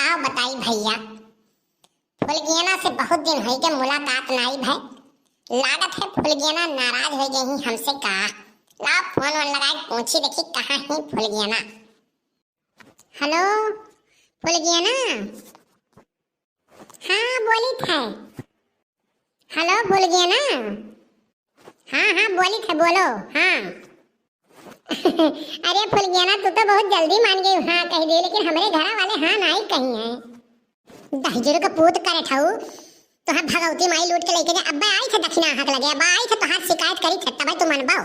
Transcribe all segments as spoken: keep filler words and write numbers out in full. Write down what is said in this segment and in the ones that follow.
का बताई भइया, फुलगियना से बहुत दिन होइ गए मुलाकात नाई भय। लागत है फुलगियना नाराज होइ गई हमसे का। लाव फोन वोन लगाए पूछी देखी कहाँ ही फुलगियना। हेलो फुलगियना। हाँ बोली थे। हेलो फुलगियना। हाँ हाँ बोली थे बोलो। हाँ। अरे फुलगियना तू तो बहुत जल्दी मान गई हाँ कह दी, लेकिन हमरे घरा वाले हाँ नाई कही है। दहिजरू का पूत करे ठऊ, तोहार भगवती माई लूट के लेके जा। अब्बे आई थे दक्षिणा हाथ लगे, अब्बे आई थे तोहार शिकायत करी थे तबे तू मनबाओ।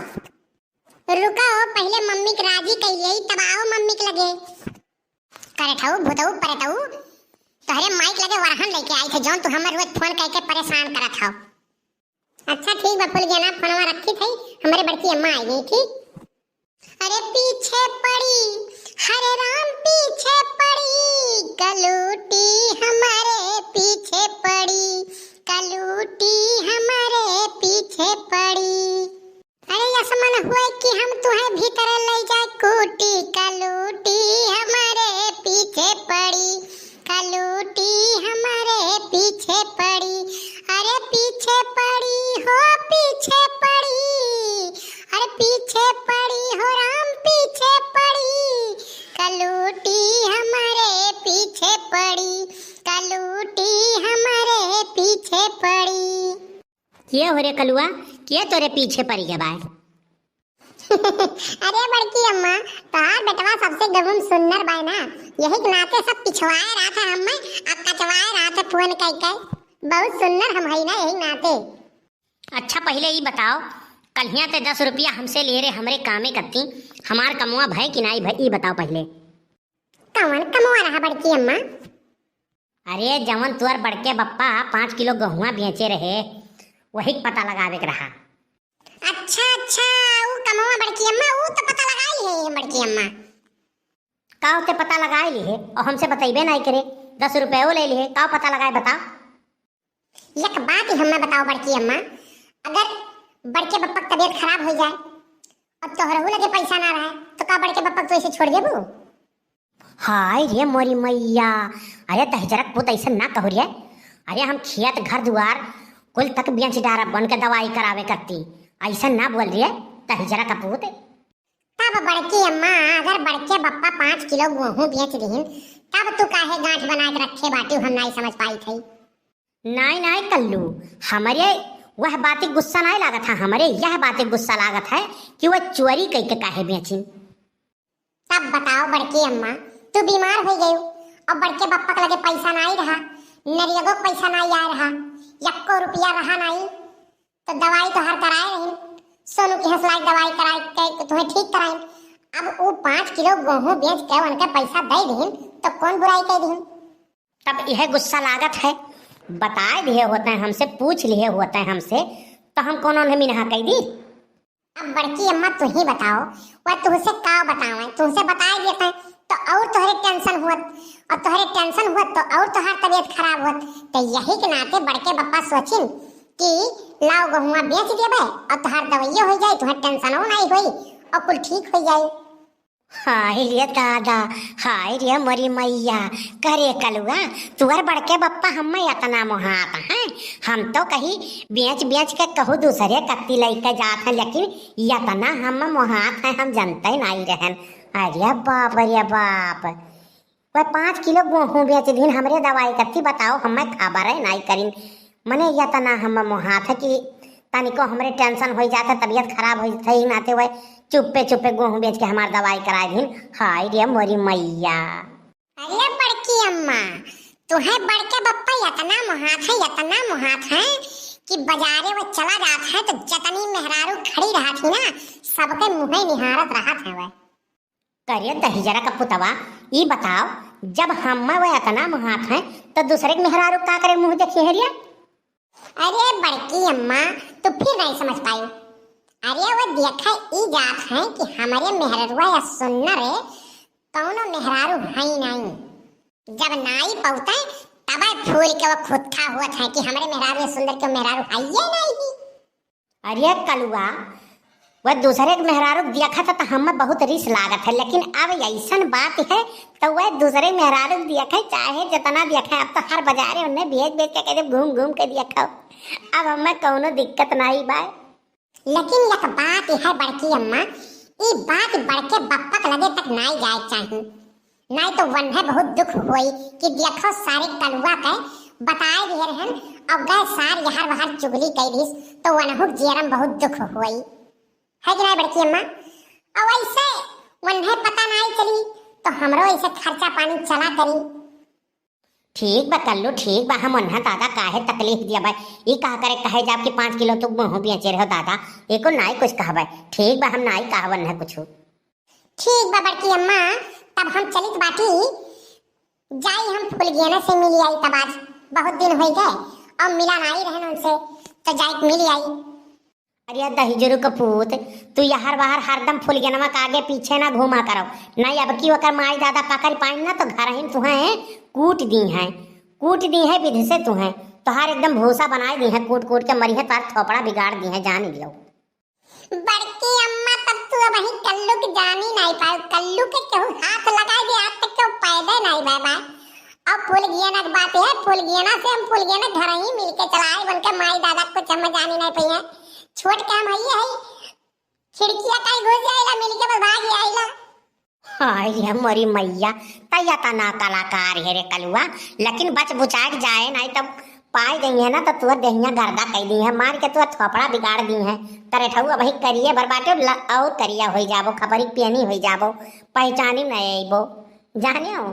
रुको पहले मम्मी के राजी कइले तब आओ मम्मी के लगे। करे ठऊ भूतऊ परे तऊ तोहरे माई के लगे वरहन लेके आई थे जौन तू हमर रोज फोन करके परेशान करत हौ। अच्छा ठीक बा फुलगियना फोनवा रखी थई, हमरे बड़की अम्मा आई गई ठीक। अरे पीछे पड़ी, हरे राम पीछे पड़ी, कलूटी हमारे पीछे पड़ी, कलूटी हमारे पीछे पड़ी। अरे असमन हुए कि हम तुहे भीतर ले जाए कूटी, कलूटी हमारे पीछे पड़ी, कलूटी हमारे पीछे पड़ी। अरे पीछे पड़ी हो पीछे पड़ी, अरे पीछे पड़ी हो राम पीछे पड़ी, कलूटी हमारे पीछे पड़ी, कलूटी हमारे पीछे पड़ी। के हो रे कलुआ, के तोरे पीछे पड़ी गए बाय? अरे बड़की अम्मा, तोहार बेटवा सबसे गहुम सुन्नर बाय ना, यही के नाते सब पिछवाए रहत है हमें, आ कचवाए रहत है फोन कई कई। बहुत सुन्नर हम हई ना यही नाते। अच्छा पहिले ई बताओ, कल्हिया ते दस रुपया हमसे ले रे हमरे कामे कत्ती, हमार कमवा भय कि नाई भय, ई बताओ पहिले। कौन कमवा रहा बड़की अम्मा? अरे जवन तोर बड़के बप्पा पाँच किलो गहुआ बेचे रहे, वही के पता लगावे के रहा। अच्छा अच्छा, ऊ कमवा बड़की अम्मा, ऊ तो पता लगाई है हम बड़की अम्मा। का होते पता लगाए लिहे और हमसे बतैबे नहीं करे, दस रुपयो ले लिहे, का पता लगाए बताओ? एक बात ही हमें बताओ बड़की अम्मा, अगर बड़के बप्पा के तबीयत खराब हो जाए और तोहरहू लगे पैसा ना रहे तो का बड़के बप्पा के तू ऐसे छोड़ देबू? हाय रे मोरी मैया, अरे दहिजरा के पूत ऐसे ना कहू रे। अरे हम खेत घर दुआर कुल तक बेच डारब बन के दवाई करावे करती, ऐसे ना बोल रे दहिजरा का पूत। तब बड़की अम्मा, अगर बड़के बप्पा पाँच किलो गेहूं बेच दिहिन, तब तू काहे गांठ बना के रखे बाटी, हम नाई समझ पाई थई। नाई नाई कल्लू, हमरे वह बात के गुस्सा नाई लागत है, हमरे यह बात के गुस्सा लागत है कि वह चोरी कई के काहे बेचिन। तब बताओ बड़की अम्मा, तू बीमार हो गई और बड़के बप्पा के लगे पैसा नाई रहा, नरियगो के पैसा नाई आ रहा, यक्को रुपया रहा नाई, तो दवाई तोहार कराए रही, सोनू के हंसलाई दवाई कराए के तुम्हें ठीक कराए। अब वो पाँच किलो गेहूं बेच के उनके पैसा दे दीन तो कौन बुराई कर दीन? तब यह गुस्सा लागत है, बताए लिए होते हैं हमसे, पूछ लिए होते हैं हमसे, तो हम कौन उन्हें मिनहा कह दी? अब बड़की अम्मा तू ही बताओ, वह तुमसे का बतावे, तुमसे बताए देते हैं तो और तोहरे टेंशन हुअत, और तोहरे टेंशन हुअत तो और तोहार तबीयत खराब हुअत। तो यही के नाते बड़के बप्पा सोचिन कि लाओ गहुआ बेच देबे और तोहार दवाइयो हो जाए, तोहार टेंशनो नहीं होई और कुल ठीक हो जाए। हाय रे दादा, हाय रे मोरी मैया, करे कलुआ, तुअर बड़के बप्पा हम्मे इतना मोहात हैं, हम तो कही बेच बेच के कहू दूसरे कत्ती लइके जात हैं, लेकिन इतना हम मोहात हैं, हम जनते नहीं रहन। अरे बाप रे बाप, वह पाँच किलो गेहूं बेच दिन हमरे दवाई कत्ती बताओ, हम्मे खबर है नहीं करिन। मने इतना हम मोहात है कि तनिको हमरे टेंशन हो जात है, तबीयत खराब हो जात है, ई नाते वह चुप्पे चुप्पे गेहूं बेच के हमार दवाई कराए दिन। हाय रे मोरी मैया। अरे बड़की अम्मा, तुहे बड़के बप्पा इतना मोहात है, इतना मोहात है कि बाजारे वो चला जात है तो जतनी मेहरारू खड़ी रहत ही ना, सबके मुँहे निहारत रहत है वह। करे दहिजरा का पुतवा, ई बताओ, जब हम्मे वह इतना मोहात हैं, तो दूसरे के मेहरारू का करे मुँह देखी है रिया? अरे बड़की अम्मा, तू फिर नहीं समझ पाई। अरे वो देखे ई जात हैं कि हमरे मेहररुआ या सुन्नर कौनो मेहरारू है नहीं। जब नाई पौते तबे फूल के वो खुद खा हुआ था कि हमरे मेहरारू या सुंदर के मेहरारू है ये नहीं। अरे कलुआ, वह दूसरे के मेहरारू के देखा था तो हमें बहुत रिस लागत है, लेकिन अब ऐसन बात है तो वह दूसरे मेहरारू के देखे, चाहे जितना देखे, अब तो हर बाजारे उन्हें बेच बेच के कह दे, घूम घूम के देखो, अब हमें कौनो दिक्कत नहीं बा। लेकिन एक बात है बड़की अम्मा, ई बात बड़के बप्पा के लगे तक नाई जाए चाही, नाई तो वन्हे बहुत दुख होई कि देखो सारे कलुआ के बताए दिए रहन और गए सार यहर वहर चुगली कई दिस, तो वनहु के जियरम बहुत दुख होई, है कि नहीं बड़की अम्मा? और वैसे वन्हे पता नाई चली तो हमरो ऐसे खर्चा पानी चला करी। ठीक बा कल्लू, ठीक बा, हम ओन्हा दादा काहे तकलीफ दिया बा? ई कहा करे कहे जाब कि पाँच किलो तू मुँह बेचे रहो दादा, एको नाई कुछ कहबे। ठीक बा, हम नाई कहब ओन्हा कुछ। ठीक बा बड़की अम्मा, तब हम चलित बाटी, जाई हम फुलगेना से मिल आई, तब आज बहुत दिन हो गए और मिला नाई रहन उनसे, तो जाई मिल आई। अरे दहिजरू के पूत, तू यहर वहर हरदम फुलगेनवा के आगे पीछे ना घूमा करो, नहीं अब की ओकर माई दादा पकड़ पाइन ना तो घर ही तुहें कूट दी हैं, कूट दी है विध से तुहें, तोहार एकदम भूसा बनाए दी है, कूट कूट के मरी है, तार थोपड़ा बिगाड़ दी है, जान लियो। बड़की अम्मा, तब तू अब वही कल्लू के जानी नहीं पाओ, कल्लू के केहू हाथ लगाए दे आज तक केहू पैदा नहीं भय बा। अब फुलगेना के बात है, फुलगेना से हम फुलगेना घर ही मिलके चलाए, उनके माई दादा को कुछ हम जानी नहीं पाई है। छोट के हम हई है, खिड़किया काई घुस जाइला, मिलके बस भाग आइला। हाय रे मोरी मैया, तैया तना कलाकार है रे कलुआ, लेकिन बच बुचाए के जाए नहीं तब पाए गई है ना तो तुअर देहिया गर्दा कई दी है, मार के तुअर थोपड़ा बिगाड़ दी है। तरे ठौआ वही करिए भर बाटे ल-, और करिया होई जाबो, खपरी पेनी होई जाबो, पहचानी नहीं अइबो, जाने हो।